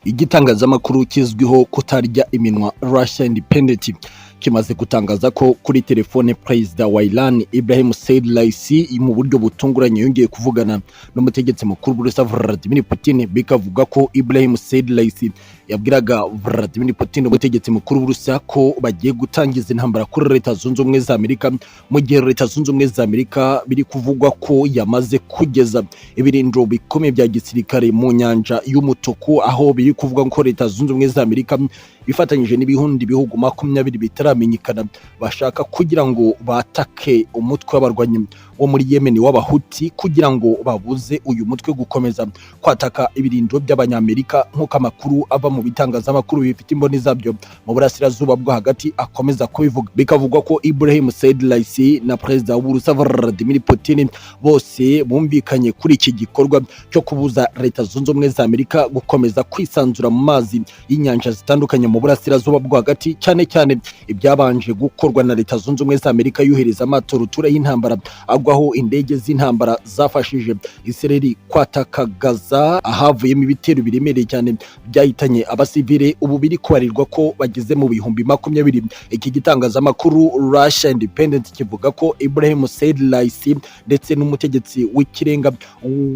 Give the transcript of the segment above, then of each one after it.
Igitangazamakuru kizwiho kutarya iminwa, Russia Independent, kimaze gutangaza ko kuri telefone Perezida wa Iran, Ibrahim Said Raisi, mu buryo butunguranye yongeye kuvugana n'umutegetsi mukuru w'Uburusiya, Vladimir Putin. Bikavuga ko Ibrahim Said Raisi yabwiraga Vladimir Putin, umutegetsi mukuru w'Uburusiya, ko bagiye gutangiza intambara kuri Leta Zunze Ubumwe za Amerika, mu gihe Leta Zunze Ubumwe za Amerika biri kuvugwa ko yamaze kugeza ibirindiro bikomeye bya gisirikare mu Nyanja y'Umutuku, aho biri kuvuga ko Leta Zunze Ubumwe za Amerika ifatanyije n'ibindi bihugu 20 bitaramenyekana bashaka kugira ngo batake umutwe w'abarwanyi wo muri Yemen w'Abahuti, kugira ngo babuze uyu mutwe gukomeza kwataka ibirindiro by'Abanyamerika, nk'uko amakuru ava mu bitangazamakuru bifite imboni zabyo mu Burasirazuba bwo Hagati akomeza kubivuga. Bikavugwa ko Ibrahim Said Raisi na Perezida w'Uburusiya, Vladimir Putin, bose bumvikanye kuri iki gikorwa cyo kubuza Leta Zunze Ubumwe za Amerika gukomeza kwisanzura mu mazi y'inyanja zitandukanye mu Burasirazuba bwo Hagati, cyane cyane ibyabanje gukorwa na Leta Zunze Ubumwe za Amerika yohereza amato rutura y'intambara agwaho indege z'intambara zafashije Israel kwataka Gaza, ahavuyemo ibitero biremereye cyane byahitanye abasivile ubu biri kubarirwa ko bageze mu 20,000. Iki gitangazamakuru Russia Independent kivuga ko Ibrahim Said Raisi ndetse n'umutegetsi w'ikirenga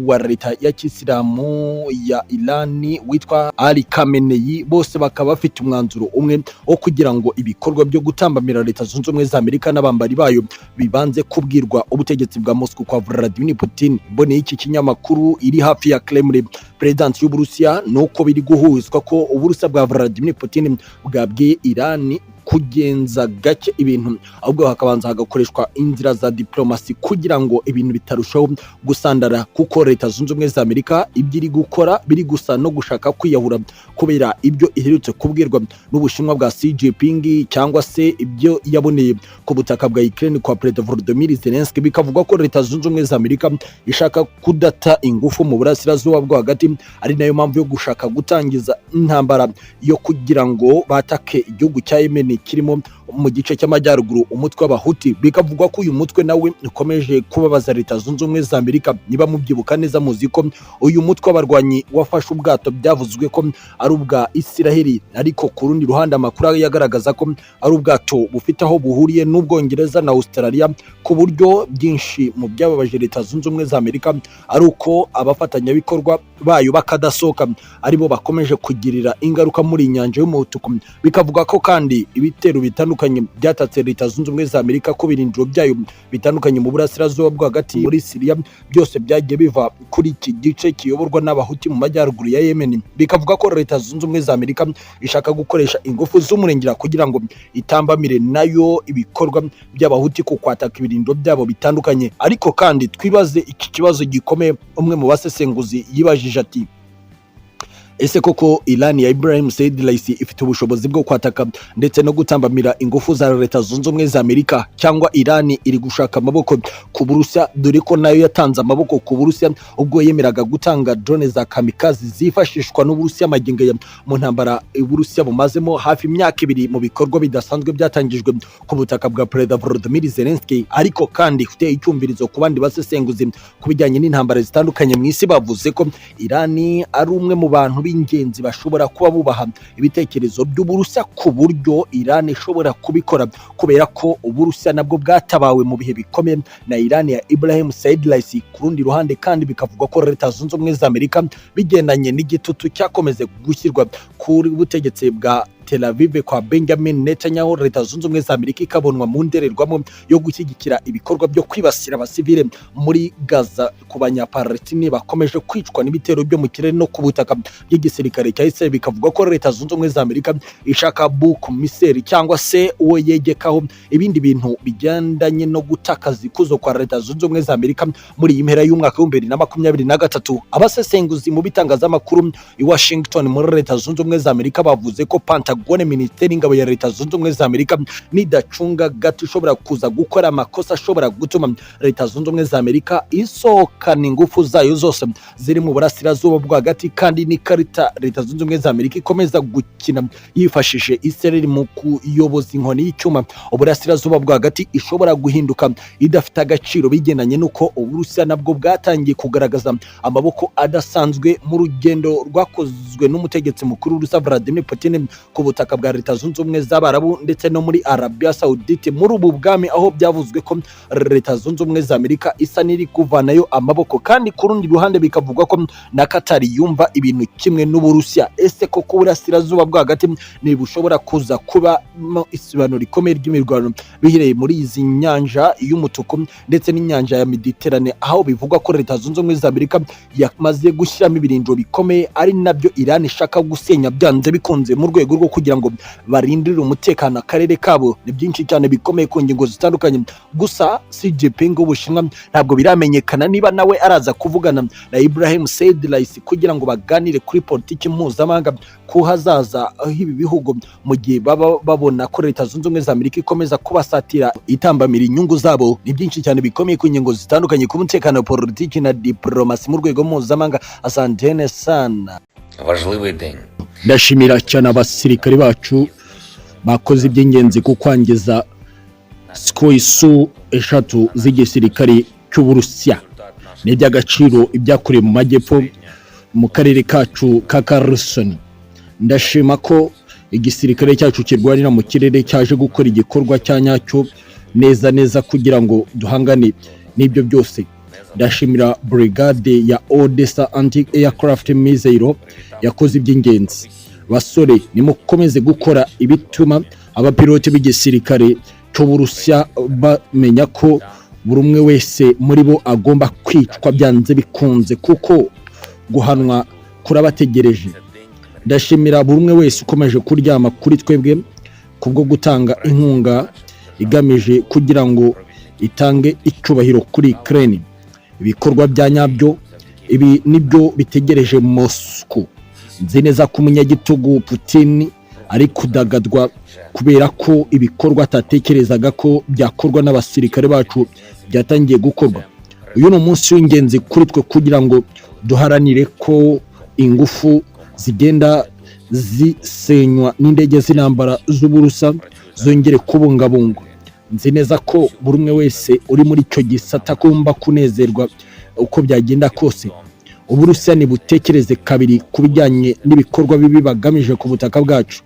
wa Leta ya Kisilamu ya Irani witwa Ali Khamenei bose bakaba bafite umwanzuro umwe wo kugira ngo ibikorwa byo gutambamira Leta Zunze Ubumwe za Amerika n'abambari bayo bibanze kubwirwa ubutegetsi bwa Moscow kwa Vladimir Putin. Mboneye iki kinyamakuru iri hafi ya Kremlin, perezidansi y'Uburusiya, nuko biri guhuzwa ko Uburusiya bwa Vladimir Putin bwabwiye Irani kugenza gake ibintu, ahubwo hakabanza hagakoreshwa inzira za diplomasi kugira ngo ibintu bitarushaho gusandara, kuko Leta Zunze Ubumwe za Amerika ibyo iri gukora biri gusa no gushaka kwiyahura, kubera ibyo iherutse kubwirwa n'Ubushinwa bwa Xi Jinping cyangwa se ibyo yaboneye ku butaka bwa Ukraine kwa Perezida Volodymyr Zelensky. Bikavugwa ko Leta Zunze Ubumwe za Amerika ishaka kudata ingufu mu Burasirazuba bwo Hagati, ari nayo mpamvu yo gushaka gutangiza intambara yo kugira ngo batake igihugu cya Yemen kirimo mu gice cy'amajyaruguru umutwe w'Abahuti. Bikavugwa ko uyu mutwe nawe ukomeje kubabaza Leta Zunze Ubumwe za Amerika. Niba mubyibuka neza, muzi ko uyu mutwe w'abarwanyi wafashe ubwato byavuzwe ko ari ubwa Isiraheli, ariko ku rundi ruhande amakuru yagaragaza ko ari ubwato bufite aho buhuriye n'Ubwongereza na Australia, ku buryo byinshi mu byababaje Leta Zunze Ubumwe za Amerika ari uko abafatanyabikorwa bayo bakadasohoka aribo bakomeje kugirira ingaruka muri Inyanja y'Umutuku. Bikavuga ko kandi ibitero bitandukanye byatatse Leta Zunze Ubumwe za Amerika ko birindiro byayo bitandukanye mu Burasirazuba bwo Hagati, muri Siriya, byose byagiye biva kuri iki gice kiyoborwa n'Abahuti mu majyaruguru ya Yemen. Bikavuga ko Leta Zunze Ubumwe za Amerika ishaka gukoresha ingufu z'umurengera kugira ngo itambamire nayo ibikorwa by'Abahuti ku kwataka ibirindiro byabo bitandukanye. Ariko kandi twibaze iki kibazo gikomeye umwe mu basesenguzi yibajije ati: "Ese koko Iran ya Ibrahim Said Raisi ifite ubushobozi bwo kwataka ndetse no gutambamira ingufu za Leta Zunze Ubumwe za Amerika, cyangwa Iran iri gushaka amaboko ku Burusiya, dore ko nayo yatanze amaboko ku Burusiya ubwo yemeraga gutanga drone za kamikazi zifashishwa n'Uburusiya magingo aya mu ntambara Uburusiya bumazemo hafi imyaka 2 mu bikorwa bidasanzwe byatangijwe ku butaka bwa Perezida Volodymyr Zelensky?" Ariko kandi ufite icyumvirizo ku bandi basesenguzi ku bijyanye n'intambara zitandukanye mu isi bavuze ko Iran ari umwe mu bantu b'ingenzi bashobora kuba bubaha ibitekerezo by'Uburusiya, ku buryo Iran ishobora kubikora kubera ko Uburusiya nabwo bwatabawe mu bihe bikomeye na Iran ya Ibrahim Said Raisi. Ku rundi ruhande kandi bikavugwa ko Leta Zunze Ubumwe za Amerika, bigendanye n'igitutu cyakomeze gushyirwa kuri butegetsi bwa Tel Aviv kwa Benjamin Netanyahu, Leta Zunze Ubumwe za Amerika ikabonwa mu ndorerwamo yo gushyigikira ibikorwa byo kwibasira abasivile muri Gaza, ku Banyapalestine bakomeje kwicwa n'ibitero byo mu kirere no ku butaka by'igisirikare cya Israel, bikavuga ko Leta Zunze Ubumwe za Amerika ishaka bouc émissaire cyangwa se uwo yegekaho ibindi bintu bigendanye no gutakaza ikuzo kwa Leta Zunze Ubumwe za Amerika muri iyi mpera y'umwaka wa 2023. Abasesenguzi mu bitangazamakuru i Washington muri Leta Zunze Ubumwe za Amerika bavuze ko Pentagon Pentagone, Minisiteri y'Ingabo ya Leta Zunze Ubumwe za Amerika, nidacunga gato ishobora kuza gukora amakosa ashobora gutuma Leta Zunze Ubumwe za Amerika isohokana ingufu zayo zose ziri mu Burasirazuba bwo Hagati. Kandi n'ikarita Leta Zunze Ubumwe za Amerika ikomeza gukina yifashishije Israel mu kuyoboza inkoni y'icyuma Uburasirazuba bwo Hagati ishobora guhinduka idafite agaciro, bigendanye n'uko Uburusiya nabwo bwatangiye kugaragaza amaboko adasanzwe mu rugendo rwakozwe n'umutegetsi mukuru w'Uburusiya Vladimir Putin ku butaka bwa Leta Zunze Ubumwe z'Abarabu ndetse no muri Arabia Saudite, muri ubu bwami aho byavuzwe ko Leta Zunze Ubumwe za Amerika isa n'iri kuvanayo amaboko. Kandi ku rundi ruhande bikavugwa ko na Qatar yumva ibintu kimwe n'Uburusiya. Ese koko Uburasirazuba bwo Hagati ntibushobora kuza kubamo isibano rikomeye ry'imirwano bihereye muri izi nyanja y'Umutuku ndetse n'inyanja ya Mediterane, aho bivugwa ko Leta Zunze Ubumwe za Amerika yamaze gushyiramo ibirindiro bikomeye, ari nabyo Iran ishaka gusenya byanze bikunze mu rwego rwo kugira ngo barindire umutekano akarere kabo? Ni byinshi cyane bikomeye ku ngingo zitandukanye. Gusa Xi Jinping w'Ubushinwa ntabwo biramenyekana niba nawe araza kuvugana na Ibrahim Said Raisi kugira ngo baganire kuri politiki mpuzamahanga ku hazaza h'ibi bihugu, mu gihe baba babona ko Leta Zunze Ubumwe za Amerika ikomeza kubasatira itambamira inyungu zabo. Ni byinshi cyane bikomeye ku ngingo zitandukanye ku mutekano, politiki na diplomasi mu rwego mpuzamahanga. Asantene sana. Важливий день. Ndashimira cyane abasirikare bacu bakoze iby'ingenzi ku kwangiza Sukhoi Su 3 z'igisirikare cy'Uburusiya. Ni iby'agaciro ibyakorewe mu majyepfo mu karere kacu ka Kherson. Ndashima ko igisirikare cyacu kirwanira mu kirere cyaje gukora igikorwa cya nyacyo neza neza kugira ngo duhangane n'ibyo byose. Ndashimira brigade ya Odessa Anti Aircraft Missile yakoze iby'ingenzi. Basore, nimukomeze gukora ibituma abapilote b'igisirikare cy'Uburusiya bamenya ko buri umwe wese muri bo agomba kwicwa byanze bikunze, kuko guhanwa kurabategereje. Ndashimira buri umwe wese ukomeje kuryama kuri twebwe kubwo gutanga inkunga igamije kugira ngo itange icyubahiro kuri Ukraine. Ibikorwa bya nyabyo, ibi nibyo bitegereje Moscow. Nzi neza ko umunyagitugu Putin ari kudagadwa kubera ko ibikorwa atatekerezaga ko byakorwa n'abasirikare bacu byatangiye gukorwa. Uyu ni umunsi w'ingenzi kuri twe kugira ngo duharanire ko ingufu zigenda zisenywa n'indege z'intambara z'Uburusiya zongere kubungabungwa. Nzi neza ko buri umwe wese uri muri icyo gisata agomba kunezerwa uko byagenda kose. Uburusiya ntibutekereze kabiri ku bijyanye n'ibikorwa bibi bagamije ku butaka bwacu.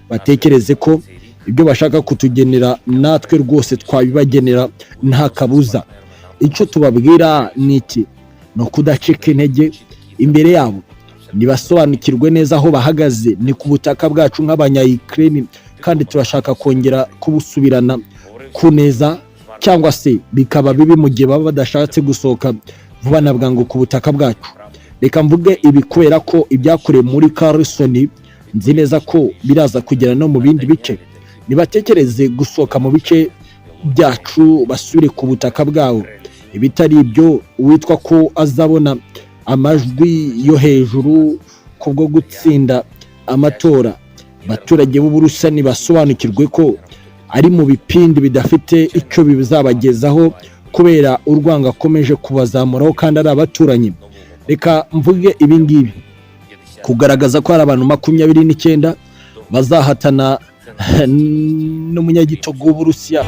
Batekereze ko ibyo bashaka kutugenera natwe rwose twabibagenera nta kabuza. Icyo tubabwira ni iki? Ni ukudacika intege imbere yabo. Ntibasobanukirwe neza aho bahagaze: ni ku butaka bwacu nk'abanya-Ukraine, kandi turashaka kongera kubusubirana ku neza cyangwa se bikaba bibi mu gihe baba badashatse gusohoka vuba na bwangu ku butaka bwacu. Reka mvuge ibi kubera ko ibyakorewe muri Kherson nzi neza ko biraza kugera no mu bindi bice. Nibatekereze gusohoka mu bice byacu basubire ku butaka bwabo. Ibitari ibyo, uwitwa ko azabona amajwi yo hejuru kubwo gutsinda amatora, abaturage b'Uburusiya ntibasobanukirwe ko ari mu bipindi bidafite icyo bizabagezaho kubera urwango akomeje kubazamuraho kandi ari abaturanyi. Reka mvuge ibi ngibi kugaragaza ko hari abantu 29 bazahatana n'umunyagitugu w'Uburusiya.